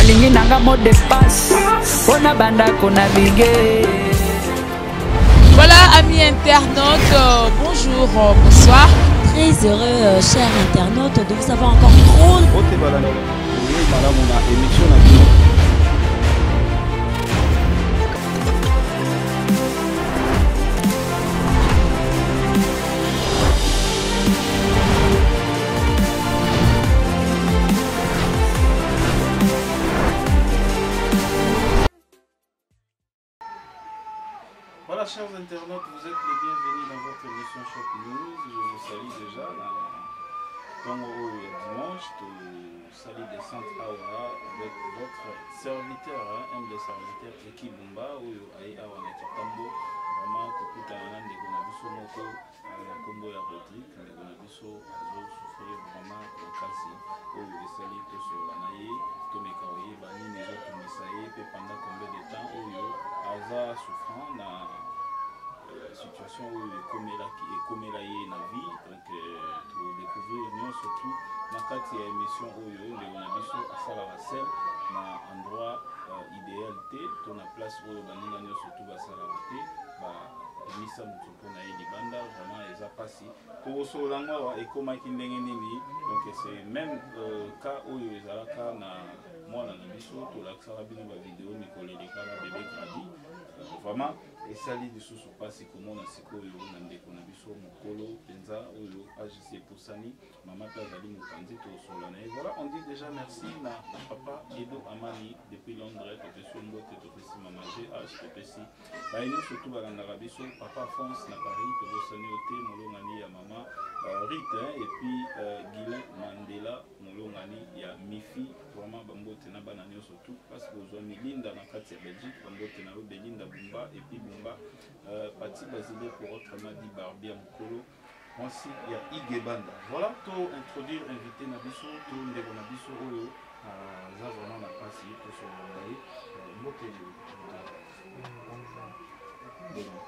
Nalingi nanga mot de passe mpo na banda konavigue. Voilà, amis internautes, bonjour, bonsoir. Très heureux, chers internautes, de vous avoir encore trop. Voilà, chers internautes, vous êtes les bienvenus dans votre émission Choc News. Je vous salue déjà na ntongo oyo ya dimanche. Tosali descente awa avec votre serviteur, hein, humble serviteur Eki Bumba, oyo aye awa na Kitambo vraiment kokutana na ndeko na biso moko na nkombo ya Rodrigue. Ndeko na biso azosouffrir vraiment makasi, oyo esali tosolola na ye, tomeka koyeba nini ezotungisa ye mpe pendant combien de temps oyo aza souffrant na situation oyo ekomelaki ekomela ye na vie. Donc todécouvrir nyonso tout na kati ya émission oyo. Ndeko na biso asalaka selle na endroit idéal te, to na place oyo baninga nyonso tu basalaka te, babimisa moto mpo na ye libanda. Vraiment eza mpasi tokosolola yango awa, ekomaki ndenge nini. Donc c'est même cas oyo ezalaka na mwana na biso tolakisaka bino bavideo mikolo elekaka, bébé Gradi. Vraiment esali lisusu mpasi komona sikoyo na ndeko na biso mokolo mpenza oyo agc epusani, mama mpe azali mopanzi, tosolola na ye. Voilà, on dit déjà merci na papa Edo Amani depuis Londres, topesi yo mbote, topesi mama GH, topesi baye nyonso tu balandaka biso, papa France na Paris, tobosani yo te, molongani ya mama Rite, hein, et puis Guilain Mandela, molongani ya Mifi. Vraiment bambote na bana nyonso tu parce bozwami Linda na kati ya Belgique, bambote na yo Belinda Bumba, et puis Bumba Pati Basile, pour autrement dit Barbia mokolo mwasi ya Igebanda. Voilà, to introduire invité na biso, to ndeko na biso oyo aza vraiment na mpasi, tosolola na ye. Mbote. Bonjour.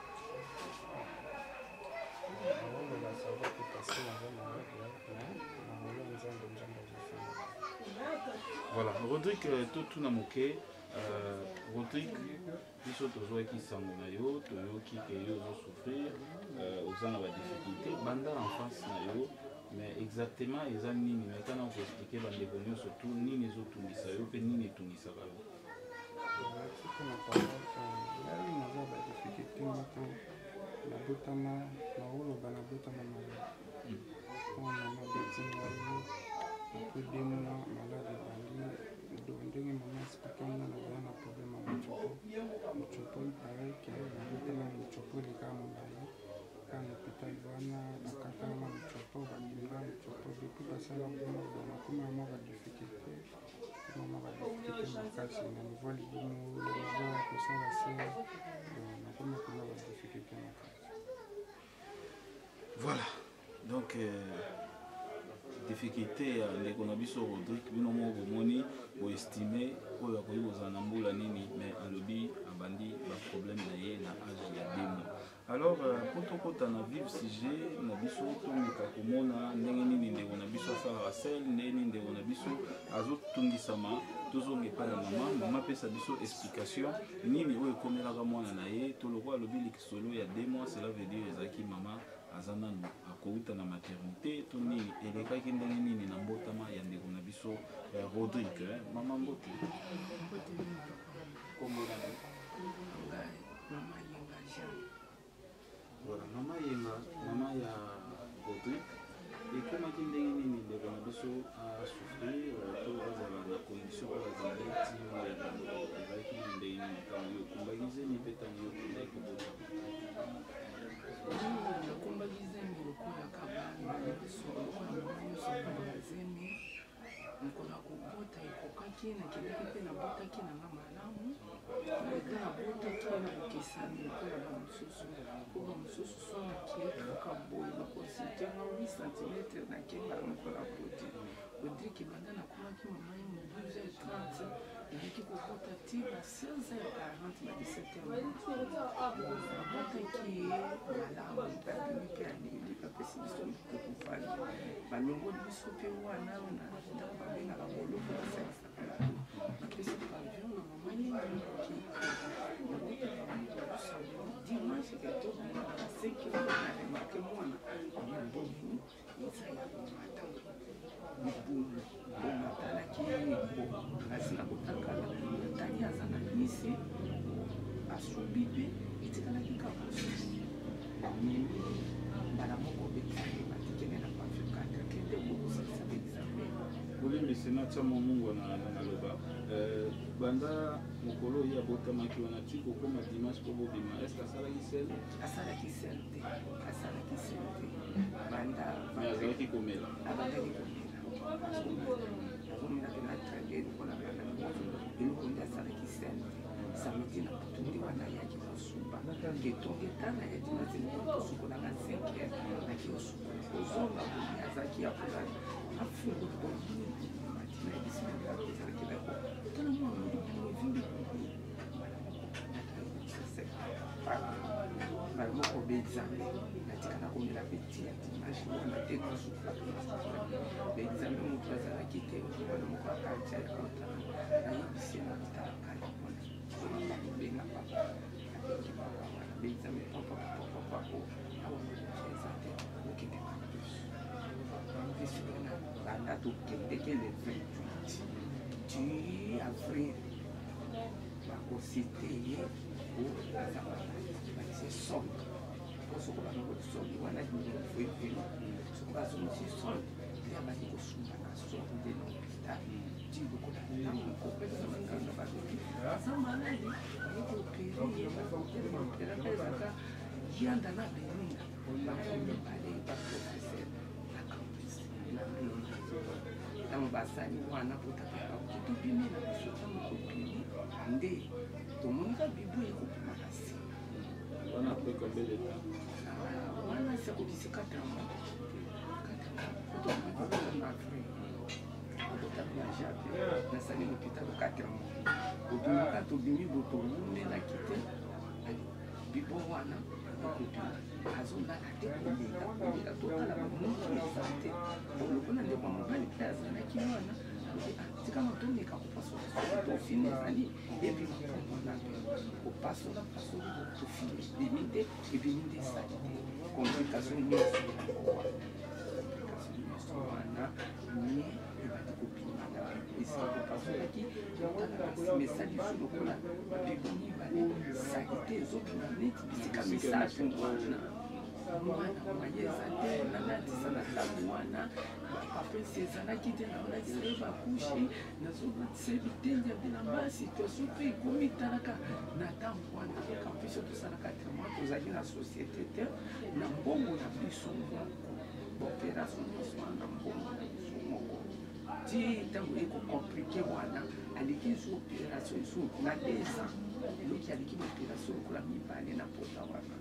Naza te parce naza malade, mais na ngolu ya Nzambe, Nzambe azosunga. Voilà, Rodrigue, totuna moke. Rodrigue, biso tozwaki sango na yo, toyoki ke yo ozosouffrir, oza na badifficulté banda enfance na yo, mais exactement eza nini? Mais kana koexpliquer bandeko nyonso tu nini ezotungisa yo mpe nini etungisaka yo. Merci mpona parole. Ngai naza badifficulté moko, nabotama, naoloba nabotama malade. Ntango mama abeti ngai, après 2 mois malade ebandi. Donc ndenge mama expliquer nga, nazala na problème ya motsopo. Motsopo, il paraît ke nabotama motsopo eleka molai. Kaka na hôpital wana bakatanga motsopo, babimga motsopo. Depuis basala bongo, bon, nakoma mwa badifficulté, mwa badifficulté makasi na niveau ya libumu, na niveau ya kosala selle. Donc nakoma mpena badifficulté makasi. Voilà, donc difficulté ya ndeko na biso Rodrigue, bino moko bomoni, boestime oyo akoki kozala na mbula nini, mais alobi abandi baproblème na ye na age ya 2 mois. Alors mpo tokɔta na vif sujet na biso, tomeka komona ndenge nini ndeko na biso asalaka selle, ndenge nini ndeko na biso azotungisama. Tozonga epai ya mama. Mama apesa biso explication nini oyo ekomelaka mwana na ye. To lokola alobi lisolo ya 2 mois, cela veut dire ezalaki mama aza nanu akouta na maternité to nini, elekaki ndenge nini na mbotama ya ndeko na biso Rodrigue, eh? Mama, mbote. Kombo na yo? Mama Yenga Jean. Voilà, mama Yenga, mama ya Rodrigue, ekomaki ndenge nini ndeko na biso asouffrir to azala na condition oyo azali ti mwa ya lelo? Ezalaki na ndenge nini ntango yo okumbaki zemi mpe ntango yo okendaki kobotama? Nakumbaki zemi lokola bana nyonso, lokola mama nyonso akumbaka zemi. Mokolo ya kobota ekokaki, nakendaki mpe nabotaki nanga malamu, malgré nabotaki na bokesani lokola bamosusu, po bamosusu so nakie kaka boye, baconsulter nga 8 cm, nakemba moko na boti. Rodrigue, banda nakomaki mama ye mo 12h30, nayaki kobota ti ba 16h40, ba 17h. Nabotaki ye malamu, babimi mpe aleli, bapesi biso tokofandi, balongoli biso mpe wana na ndako babengaka boloko, basalisaka bato, bapesi. Libumu po natalaki ye bo nasi na kotakala natali aza na misi asubi mpe etikalaki kaka kosusu bamemi mbala moko examen batikende na pavio 4 kende bokosalisa examen. Bolimbisi, natia mwa mungwa na maloba. Banda mokolo oyo abotamaki wana ti kokóma dimanche mpo bobima, est-ce asalaki selles? Asalaki selles te, asalaki selles te banda. Mais azalaki komela? Abandaki komela, azomela mpe na très bien lokola bana nyonso. Eloko nde asalaki selles te, samedi na butu nde wana ayaki kosuba ketonge. Tana ya dimanche moko tosukolanga 5 heures, naki kosukola, kozonga boye azalaki ya kolala, afungoli boye matina ebisi na ndako ezalaki na tala mwana libumu evimbi mbala moko. Mbala moko ba examen, natikala komela mpe ti ya dimanche wana te. Kosukola ba examen, moto azalaki te. Wana moko akantia ya kotala, nayebisi ye na kotalaka wana, kobenga papa, abengi papa wana, ba examen papa papa papa o awa eza te, okende campus. Campus wana banda tokendeke le 28 ti avril, bakosite ye o aza malade, batie sonde po soko balongoli sonde wana fo evima, soko bazongisi sonde nde abandi kosumba na sonde na hôpital ti lokola ntango kopesa manganga balobi aza malade, baye koopérer ye. Baopéraka ezaka yanda na beninga, bango mibale baprofesseur na campus. Ntango basali wana potaka tobimi na biso, ntango tobimi nde tomonika bibo ekobima na nsima. Wana après combien de temps? Wana esi akokisi 4 mois, 4 mois na avril akotaki na jardin, nasali na hôpital 4 mois. Obimaka, tobimi bo towumelaki te, bibo wana ekobima, azolala te, kolela kolela, totala bamutu eza te. Lokola ndeko ya mobali mpe azalaki wana, tikama tomeka kopasola soki tofini ezali ebima mpona kopasola pasoli, tofini ebimi te, ebimi nde esali te. Complication nyonso yango wana, complication nyonso wana nye ebandi kobima na esika kopasolaki. Totala na nsima, esali su lokola babibo mibale, saleté ezobima neti bisika misato wana. Mwana moye eza te, nalatisa na ntango wana bapapesi ezalaki te, naolatisa ye bacouches, nazolatisa ye bitendi ya bilamba. Situation mpe ekomi talaka na ntango wana campus tosalaka traitement, tozalaki na société te, na mbongo na biso moko, baopération nyonso wana na mbongo na biso moko. Ti ntango ekocompliquer wana, aleki ezu opération ezu na 2 ans, eloki aleki baopération lokola mibale na pota wana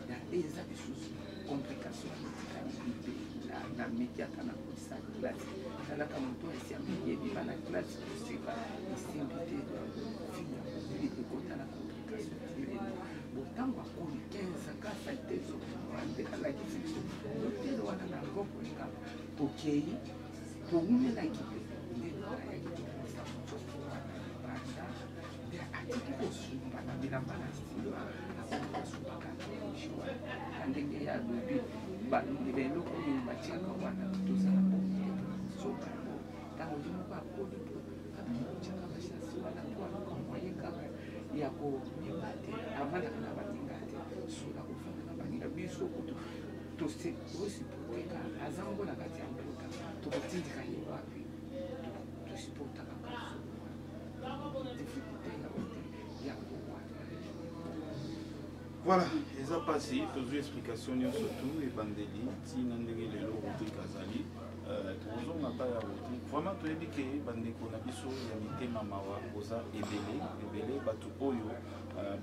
na 2 ans. Lisusu complication etikali libela na meki ata na kolisa classe, talaka moto esi ameyebi bana classe koseka esimbi te. Fille ekota na complication ti lelo. Bo ntango akoli 15 kasa te, ezobima nde alakisi biso docteur wana na rond-point. Tokei, towumelaki mpe nde ayaki kokolisa mototo wana libanda, nde atiki kosumba na bilamba na nsima, akoki kosumbaka na couche wana na ndenge ya alobi eloko oyo batiaka wana. Tozala bongo te, soka yango ntango ye moko akoli po abandi kotiaka bashasi wana po aluka moyen kaka ya komema te, avandaka na baninga te, sola kofanda na baninga. Biso kutu tosupporteka, aza ngo na kati ya mboka, tokotindika ye wapi? Tosupportaka kaso difficulté yango te, yango wana. Voilà, eza mpasi. Tozwi explication nyonso tu, ebandeli ntina ndenge lelo Rodrigue azali. Tokozonga pa ya Rodrigue. Vraiment toyebi ke bandeko na biso ya mitema mawa boza ebele ebele, bato oyo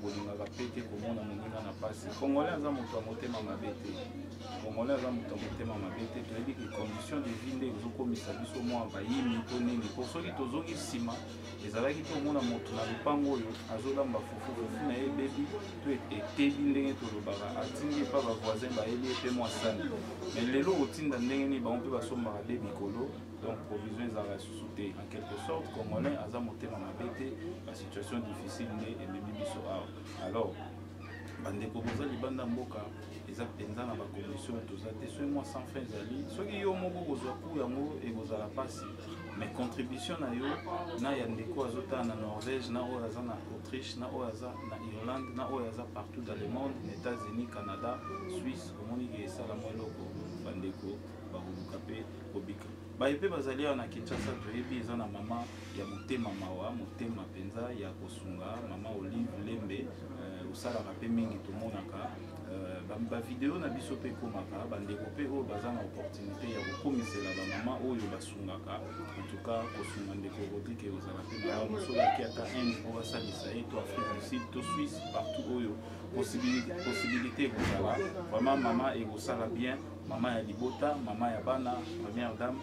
bolingaka mpe te komona moninga na mpasi. Congolais aza moto ya motema mabe te, Congolais aza moto ya motema mabe te. Toyebi ke condition de vie nde ezokomisa biso mwa bayimi to nini, po soki tozongi nsima, ezalaki tomona moto na lupango oyo azolamba fufu, fufu na ye ebebi to etebi, ndenge tolobaka, atindi epa bavoisin, bayebi ye mpe mwa sani. Mais lelo otinda ndenge nini? Bango mpe basombaka de bikolo, donc provision ezalaka lisusu te. En quelque sorte, Congolais aza motema mabe te, basituation difficile nde ememi biso awa. Alors bandeko boza libanda mboka. Eza mpenza na bacondition oyo toza te. Soki mwa 100 francs ezali, soki yo moko kozwa ku yango ekozala mpasi, mais contribution na yo na ya ndeko azotala na Norvège, na oyo aza na Autriche, na oyo aza na Irlande, na oyo aza partout dans le monde, na États-Unis, Canada, Suisse, omoni ke esala mwa eloko, bandeko bakoluka mpe kobika. Baye mpe bazali awa na Kinshasa, toyebi eza na mama ya motema mawa, motema mpenza ya kosunga, mama Olive Lembe. Osalaka mpe mingi, tomonaka bavideo na biso mpe ekomaka. Bandeko mpe oyo baza na opportunité ya kokomisela bamama oyo basungaka, en tout cas kosunga ndeko Rodrigue ozala mpe malamu. Soki ata Inde mpo basalisa ye, to Afrique du Sud, to Suisse, partout oyo possibilité ekozala, vraiment mama ekosala bien. Mama ya libota, mama ya bana, première dame,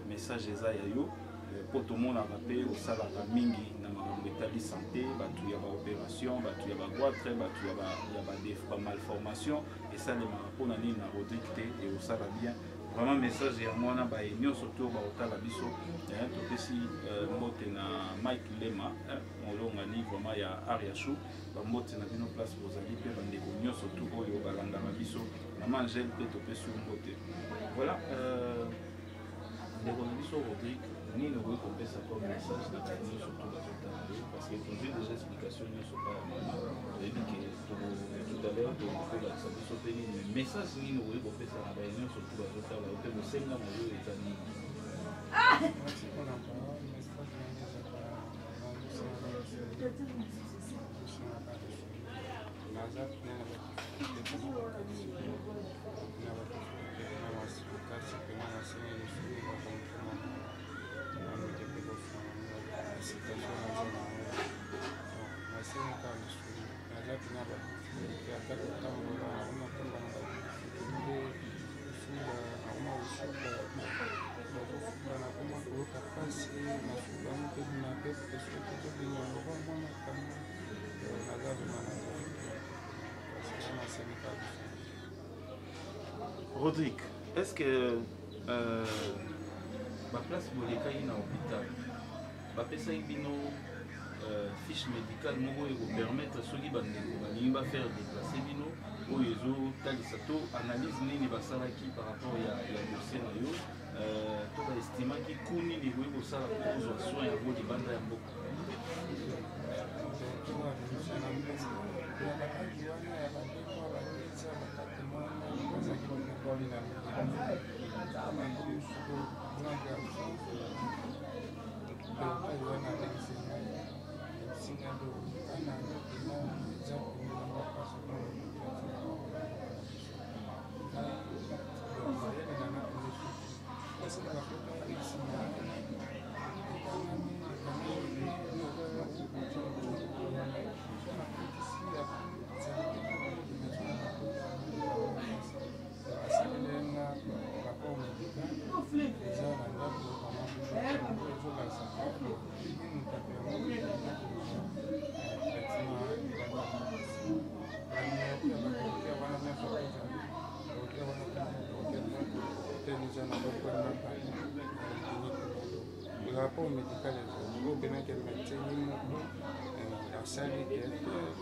message eza ya yo, mpo tomonaka mpe osalaka mingi na makambo etali santé, bato ya baopération, bato ya bagoitre, bato ya bamalformation esalemaka. Mpona nini na Rodrigue te? Ekosala bien vraiment. Message yango wana. Baye nyonso to baotala biso, topesi mbote na Mike Lema, molongani vraiment ya Ariashu. Bambote na bino place bozali, mpe bandeko nyonso tu oyo balandaka biso. Mama Angele mpe topesi yo mbote. Voilà, ndeko na biso Rodrigue, nini okoki kopesa comme message na bato nyonso to bazotala yo? Parce que tozwi déjà explication nyonso pa ya mama, toyebi ke tout à l'heure tokolakisa biso mpe nini. Mais message nini okoki kopesa na baye nyonso to bazotala yo, mpe bosenga na yo eza nini? Merci mpona parole. Message nanga ezaka, nazosenga naza pene na badifficulté makasi, na badifficulté na makasi mpena. Nasengi lisusu bakomotema nameke mpe kofunga na situation naza nango. Nasengi kaka lisusu, naza pena badifficulté, ata kotambola nakoma komba na badifficulté, kosuba, nakoma kosuba, bakosuba, nakoma koyoka mpasi, nasuba mpe bima mpe soki tobima lokwa mwana kanga. Naza vraiment na difficulté, nasengi kaka lisusu. Rodrigue, est-ce que baplace bolekaki na hôpital, bapesaki bino fiche médicale moko oyo ekopermettre, soki bandeko balingi bafaire déplacer bino, oyo ezotalisa to analyse nini basalaki par rapport ya dossier na yo, to baestimaki coût nini ekoki kosala mpo kozwa soin yango libanda ya mboka? Ya baagi wana ya bademo badeza bakate mwana bazalaki bakoli na grand garçon oyo wana alekisi ngai, alekisi ngai do kana yango mpena eza pene mpasi. Mayele nanga pene suki basalaka foto, alekisi ngai ekangami, ekangami. Asalela rapport médical eza na ndako, mama ezolakisa motato yango traitement ya badocteur wana nyonso ezali docteur wana, docteur eza na bokwena bali rapport médical ezali oyo mpenaki médecin ye moko asali ke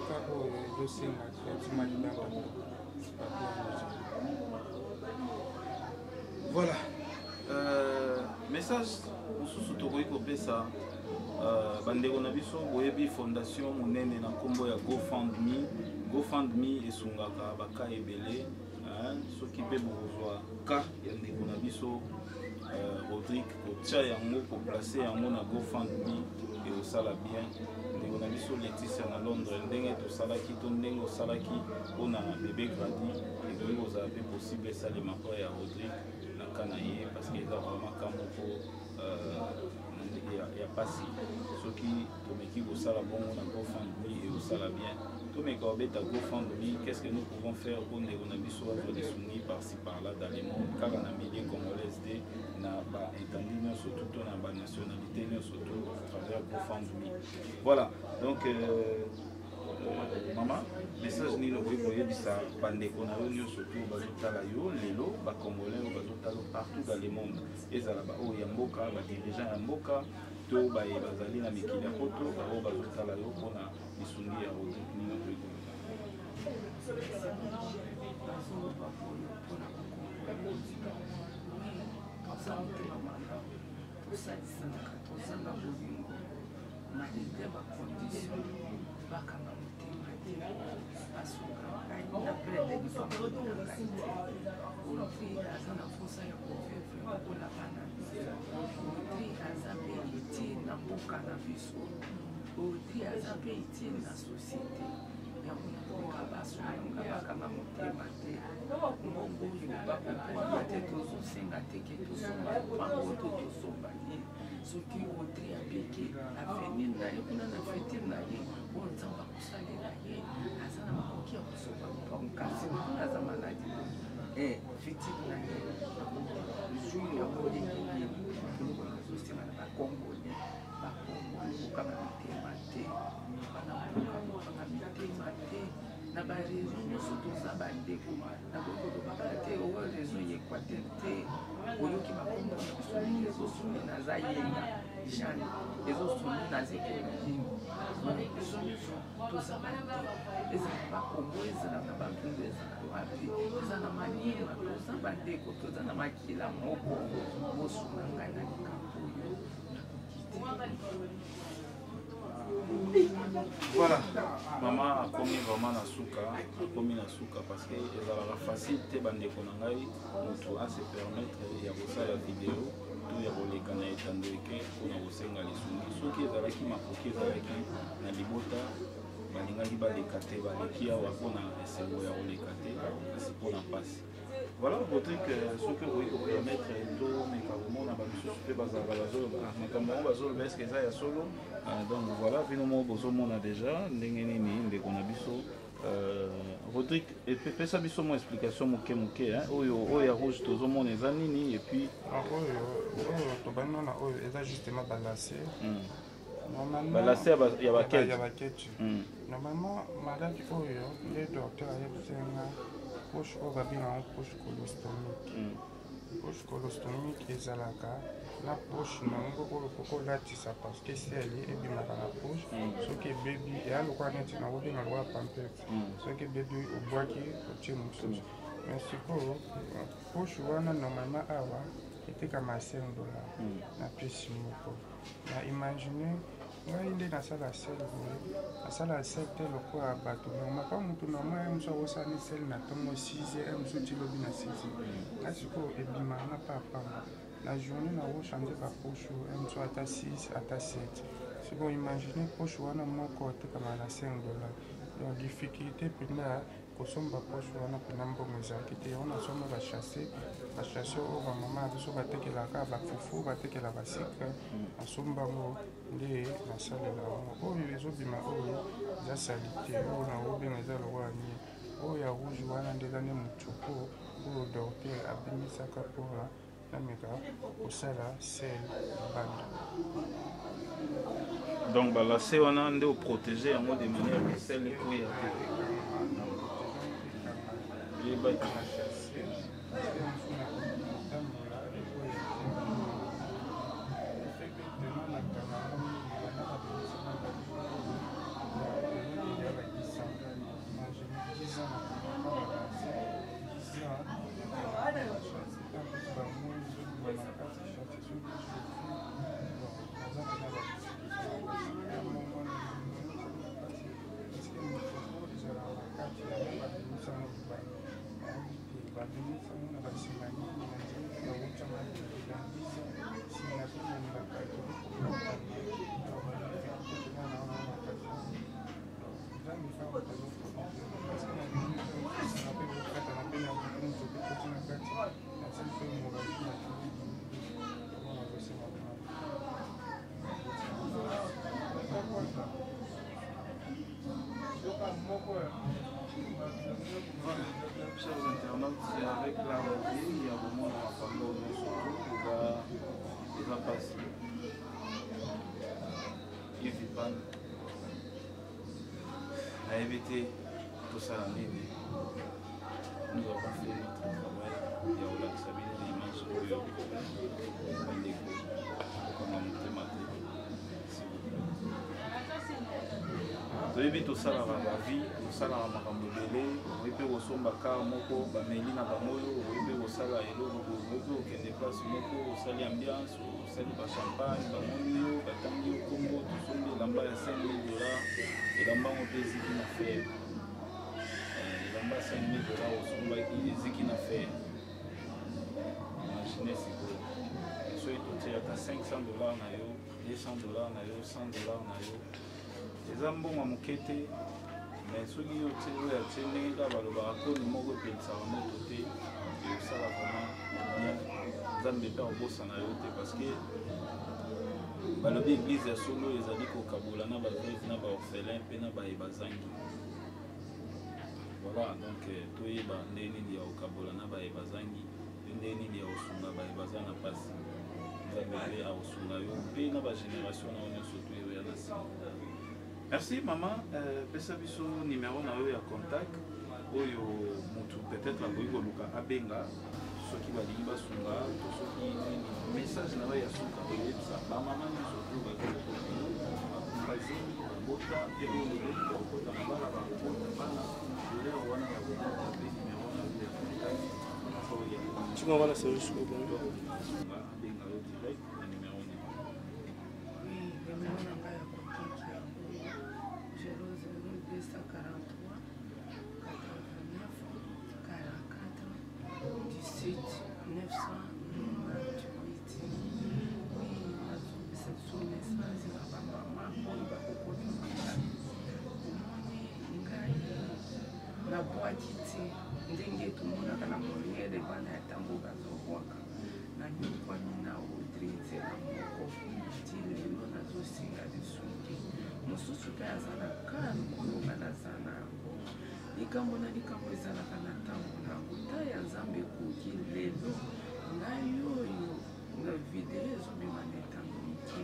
ka oyo ezosenga traitement libanda papier yango ezali. Voilà, message mosusu tokoki kopesa bandeko na biso, boyebi fondation monene na nkombo ya GoFundMe. GoFundMe esungaka baka ebele. Soki mpe bokozwa ka ya ndeko na biso Rodrigue, kotia yango, koplace yango na GoFundMe, ekosala bien. Ndeko na biso Leticia na Londres, ndenge tosalaki to ndenge osalaki mpona bébé Gradi, ekoki kozala mpe possible esalema mpo ya Rodrigue na ka na ye, parce que eza vraiment ka moko na ndenge ya pasi. Soki tomeki kosala bongo na GoFundMe, ekosala bien. Tomeka kobeta GoFundMe, qu'est ce que nous pouvons faire mpo ndeko na biso azwa lisungi par-ci par-là dans le monde, kaka na milieu congolaise te, na baétendu nyonso tu to na banationalité nyonso tu à travers GoFundMe. Voilà, donc mama, message nini okoki koyebisa bandeko na yo nyonso tu bazotala yo lelo, bacongolais oyo bazotala yo partout dans le monde, ezala baoyo ya mboka, badirigeant ya mboka, to baye bazali na mikili ya poto, baoyo bazotala yo mpona lisungi ya Rodrigue? Nini okoki koloba? Nazoloba boye mpona kokongola. Oui, toza motema malamu, tosalisanaka, toza na bolingo malgre ba condition. Bakanga motema te, basunga ngai na plaide likambo na ngai te. Audrey aza na mposa ya kovivre lokola bana. Audrey aza mpe utile na mboka na biso. Audrey aza mpe utile na société. Yango nakoka basunga, bakanga motema te. Mbongo oyo bakokwana te, tozosenga te ke tosomba lopango to tosomba nini. Soki Audrey abiki avenir na ye kuna na futur na ye oyo Nzambe akosalela ye, aza na makoki ya kosomba lopango, kasi lokola aza maladi, futur na ye jour yango ndenge nini? Eloko nazosenga na Bakongole, Bakongole, bokanga mitema te. Bana mboka, bokanga mitema te. Na baregion nyonso toza bandeko. Nakoki koloba kaka te oyo région ya Équateur te. Oyoki bakombo na biso ndenge ezosone: naza Yenga Jeanne, ezosone naza ekolodini. Biso nyonso toza bandeko, ezala na Bakongo, ezala na Bandundu, ezala wapi, eza na Maniema, toza bandeko, toza na makila moko. Bosunga ngai na likambo oyo, nakoki te. Voilà, mama akomi vraiment na suka, akomi na suka, parce que ezalaka facile te, bandeko na ngai, moto ase permettre ya kosala video to ya koleka na etando eke mpona kosenga lisungi. Soki ezalaki makoki, ezalaki na libota, balingaki baleka te. Baleki awa mpona esengo ya koleka te, kasi mpona mpasi. Voilà, Rodrigue, soki okoki kopermettre, tomeka komona bamisusu mpe bazalaka bazoloba makambo yango, bazoloba eske eza ya solo. Donc voilà, bino moko bozomona déjà ndenge nini ndeko na biso Rodrigue epesa biso mwa explication moke moke. Oyo ya rouge tozomona eza nini? Et puis Oyo tobandi na oyo eza justement balacets. Balacets ya bakete. Ya baketi. Normalement maladi oyo nde docteur ayebisi nga, poche oyo babengango poche colostomique. Poche colostomique ezalaka na poche nango oyo kokolatisa, parce que selles ebimaka na poche. Soki ebebi, eya lokola neti nakobenga lokola Pampers. Soki ebebi, obwaki, otie mosusu. Mais sikoyo poche wana normalement awa etekama ya 5 $ na pièce moko. Na imagine ngai nde nasala selles boye, nasala selles te lokola bato normal. Pa motu normal ye mosu akosala ni selles na ntongo 6 heures, mosu ti lobi na 6 heures. Nga sikoyo ebimaka nga pa pamba na journée, nakochanger bapoche oyo mosu ata 6 ata 7. Sikoyo imagine poche wana moko etekama na 5 $. Donc difficulté mpenza kosomba poche wana, mpena mbongo ezalaki te. Yango nasomba basachets, basachets oyo bamama na biso batekelaka bafufu, batekela basucre. Nasomba yango nde nasalela yango. Oyo ezobima oyo eza saleté, oyo nakobenga eza lokola nini. Oyo ya rouge wana nde eza nde motoko oyo docteur abimisaka mpona nameka kosala selles libanda. Donc balacets wana nde oprotéger yango de manière que selles ekweya te. Yebaki. Kotambola ekweya te. Nakanga mingi banda babimisaka ya ba 10 ans. Imagine 10 ans nakanga balacets, 10 ans bamoi ezobima na kati sachet. Soki chauffe, naza mpena badifficulté parce que motoko ezalaka na kati yango, babimisango libanda. Nayebi te babimisango na basinga nini na nzela bawutanga na 10 ans. Singa mpe elembaka, ekoki kokokana. Badifficulté mpena na wana makasi. Nzambe fa moto azoprotéger, parce que na singa mpe kokatana mpe na butu, moto mpe koti na kati, nasali mpe hémorragie na tuli. Yango nazosenga mpona. Voilà, chers internautes, c'est avec la revue, il y a vraiment makambo nyonso eza eza mpasi. Evipan, nayebi te tosala nini. Nous avons fait notre travail ya kolakisa bino image oyo. Bandeko, kokanga motema te, s'il vous plaît. Toyebi tosalaka ba vie, tosalaka makambo ebele, okoki mpe kosomba car moko bameli na bango oyo, okoki mpe kosala eloko boye, okoki mpe kokende place moko osali ambiance, osali ba champagne, bamoni yo, batangi yo kombo, tosombi elamba ya 5000 dollars, elamba yango mpe eziki na fer. Eh, elamba 5000 dollars osombaki eziki na fer. Imagine sikoyo soki totie ata 500 dollars na yo, 200 dollars na yo, 100 dollars na yo, eza mbongo ya moke te, mais soki yo tie oyo atie ndenge kaka balobaka koni moko epelisaka moto te, ekosala vraiment bien. Nzambe mpe akobosana yo te, parce que balobi eglise ya solo ezali kokabola na baveuve na baorphelin mpe na baye bazangi. Voilà, donc euh, toyeba ndenge nini ya kokabola na baye bazangi mpe ndenge nini ya kosunga baye baza na mpasi. Nzambe mpe akosunga yo mpe na bagénération na yo nyonso to eyoya na nsima. Merci mama, euh, pesa biso numero na yo ya contact oyo mutu peut-être akoki koluka abenga soki balingi basunga to soki nini, message na yo ya suka oyebisa bamama nyonso oyo baza lokola bakumba zemi babota mpe oyo lobeli bakokota mabala bakobota bana douleur wana ya kobota mpe numero na yo ya contact oyo Tika wana c'est jusqu'au bon. asunga abenga yo direct na numero nini? Oui, numéro na ngai ya contact yango 00 243 89 44 17 998. Oui, nazopesa biso message na bamama oyo bakokolinga. Omoni ngai nabwaki te ndenge tomonaka na moliere bana ya ntango bazobwaka. Nanyokwami na Audrey nzela moko ti lelo, nazosenga lisungi. Mosusu mpe aza na ka lokola nga naza na yango. Likambo na likambo ezalaka na ntango na yango. Ta ya Nzambe ekoki lelo, ngai oyo na video ezobima na etando moke.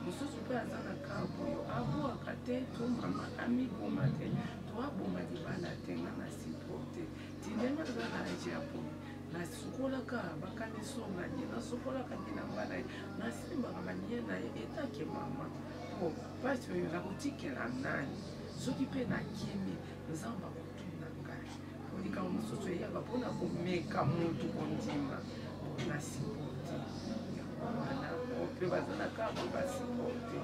Mosusu mpe aza na ka boyo, abwaka te to mama amiboma te to aboma libala te. Nga na supporte ti ndenge aza na age ya boye. Nasukolaka bakaniso na ye, nasukolaka bilamba na ye, nasimbaka banie na ye etake mama. Po mpasi oyo nakotikela nani? Soki mpe nakimi, Nzambe akotuna ngai. Po likambo mosusu eyaka mpona komeka motu kondima. Na supporte yango wana. Oyo mpe baza na kaka basupporte,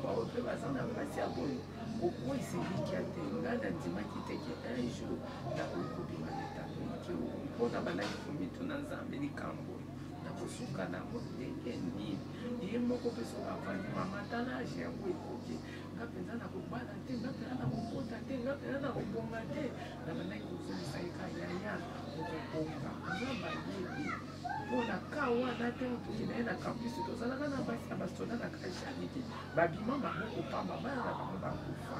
baoyo mpe baza na mpasi ya boye, kokweyisa elikya te. Ngai nandimaki te ke un jour nakoki kobima na etando moke oyo, mpo na bandaki komituna, Nzambe, likambo oyo nakosuka nango ndenge nini? Ye moko mpe soki avandi, mama, tala age yango ekoki, nga mpenza nakobala te, nga mpenza nakokota te, nga mpenza nakobonga te. Nabandaki kozongisa ye ka, yaya, okobonga, Nzambe ayebi. Mpo na ka wana, ntango tokenda ye na campus, tozalaka na basi ya basoda na kajaniki, babima maboko pamba, bana na bango bakufa.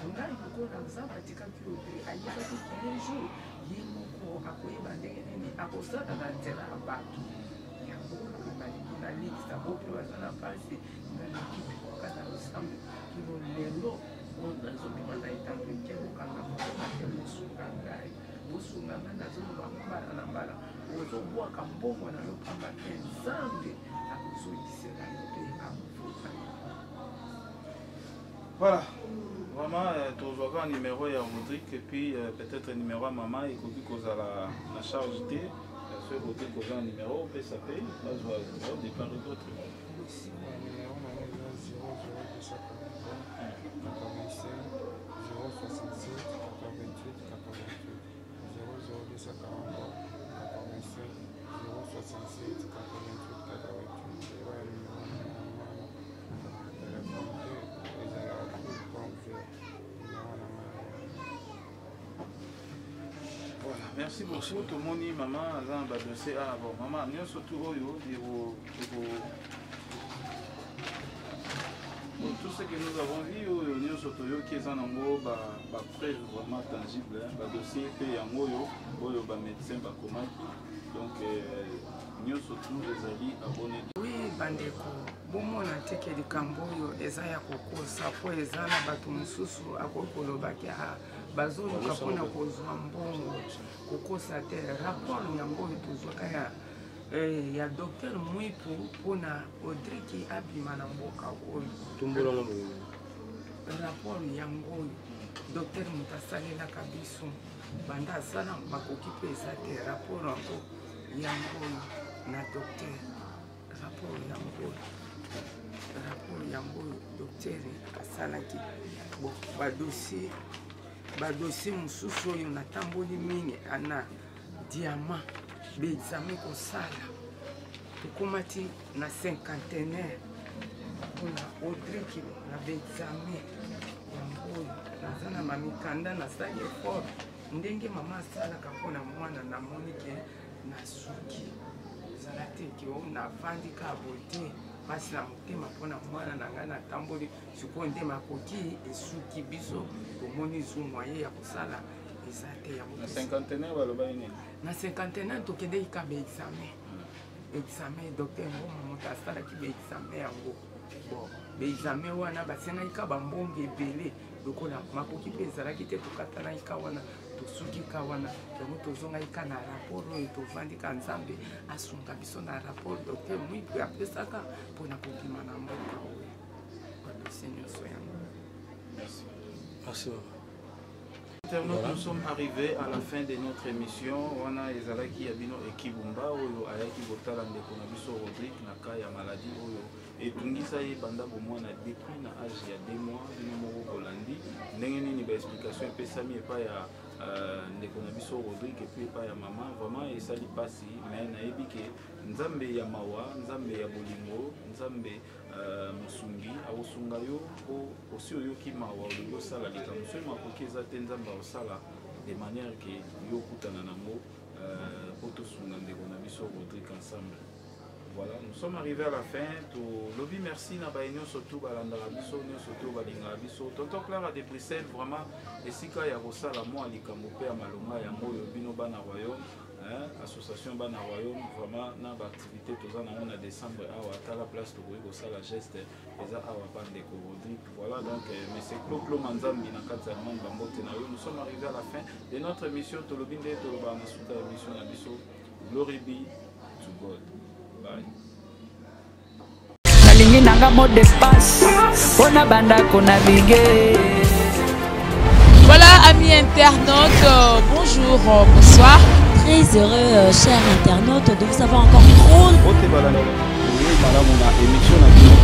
Ngai lokola Nzambe atikaki yo te, ayebaki ke un jour ye moko akoyeba ndenge nini akosala na nzela ya bato. Yango oyo nalingi nalekisa bo mpe baza na mpasi. Naleki mpe kaka na losambo kino lelo oyo nazobima na etando eke. Kokanga motema te, bosunga ngai, bosunga ngai. Nazoloba mbala na mbala, ozobwaka mbongo na yo pamba te, Nzambe akozongisela yo mpe akofuta yo. Voilà, vraiment euh, tozwaka numéro ya Rodrigue et puis euh, peut-être numéro ya mama ekoki kozala na charge te. Soki Rodrigue oza na numéro, opesa mpe bazwa numéro de part et d'autre. Numéro na ngai eza 00243 85 067 88 88, 00243 85 067 88 88. Oyo numéro na ngai yango wana. Nakanga telefone te, ezalaka tout le temps ouvert numéro na ngai. Voilà, merci beaucoup. Tomoni mama aza na badossier. Ah bon, mama, nyonso tu oyo bon, tout ce que nous avons vu oyo nyonso toyoki eza nango bapreuve vraiment tangible, badossier mpe yango oyo oyo bamédecin bakomaki. Donc euh, nyonso tu ezali abonné. Oui, bandeko, bomona te ke likambo oyo eza ya kokosa, mpo eza na bato mosusu akoki kolobaki bazoluka mpona kozwa mbongo. Kokosa te, rapport yango oyo tozwaka ya docteur Mwipu mpona Audriki abima na mboka oyo. Rapport yango oyo docteur moto asalelaka biso banda asala makoki mpe eza te. Rapport yango yango oyo na docteur, rapport yango oyo, rapport yango oyo docteur asalaki. Bon, badossier, badossier mosusu oyo natamboli mingi ana diamant, baexamen kosala, tokomati na cinquantenaire mpona Audriki na baexamen yango oyo. Naza na mamikanda, nasali effort ndenge mama asalaka mpona mwana. Namoni ke nasuki, ezala te ke o navandi kaka boye te. Mpasi na motema mpona mwana na ngai. Natamboli sikoyo nde makoki esuki biso, tomoni zu moyen ya kosala eza te. Yango na cinquantenaire balobaki nini? Na cinquantenaire tokendeki ka baexamen, examen docteur Ngoma moto asalaki baexamen yango. Bon, baexamen wana basengaki ka bambongo ebele, lokola makoki mpe ezalaki te, tokatanaki ka wana, tosuki ka wana. Yango tozongaki ka na rapport oyo, tovandi ka, Nzambe asunga biso na rapport docteur Mwipe apesaka mpona kobima na mboka oyo. Badossier nyonso yango. Merci. Merci. Internautes, nous sommes arrivés à la fin de notre émission. Wana ezalaki ya bino Ekibumba oyo ayaki kotala ndeko na biso Rodrigue na cas ya maladie oyo etungisa ye banda bomwana, depuis na age ya 2 mois. Bino moko bolandi ndenge nini baexplication epesami epai ya ndeko na biso Rodrigue et puis epai ya mama. Vraiment esali mpasi, mais nayebi ke Nzambe ya mawa, Nzambe ya bolingo, Nzambe mosungi akosunga yo, mpo osi oyoki mawa, olobi osala likambo. Soki makoki eza te, Nzambe akosala de manière ke yo okutana nango mpo tosunga ndeko na biso Rodrigue ensemble. Voilà, nous sommes arrivés à la fin. Tolobi merci na baye nyonso tu balandaka biso, nyonso tu balingaka biso. Tonton Clara de Bruxelles, vraiment esika ya kosala mwa likambo mpe ya malonga yango oyo bino bana royaume, hein, association bana royaume, vraiment na baactivité toza nango na décembre awa, tala place tokoki kosala geste eza awa pa ndeko Rodrigue. Voilà, donc monsieur Clo Manzambi na kati ya Allemagne, bambote na yo. Nous sommes arrivés à la fin de notre émission. Tolobi nde tolobaka na suka ya émission na biso: glory be to God. Bye. Nalingi nanga mot de passe mpona bandako navigue. Voilà, amis internautes, bonjour, bonsoir. Très heureux, chers internautes, de vous savoir encore trop. Bote balanda malamu na émission na bino.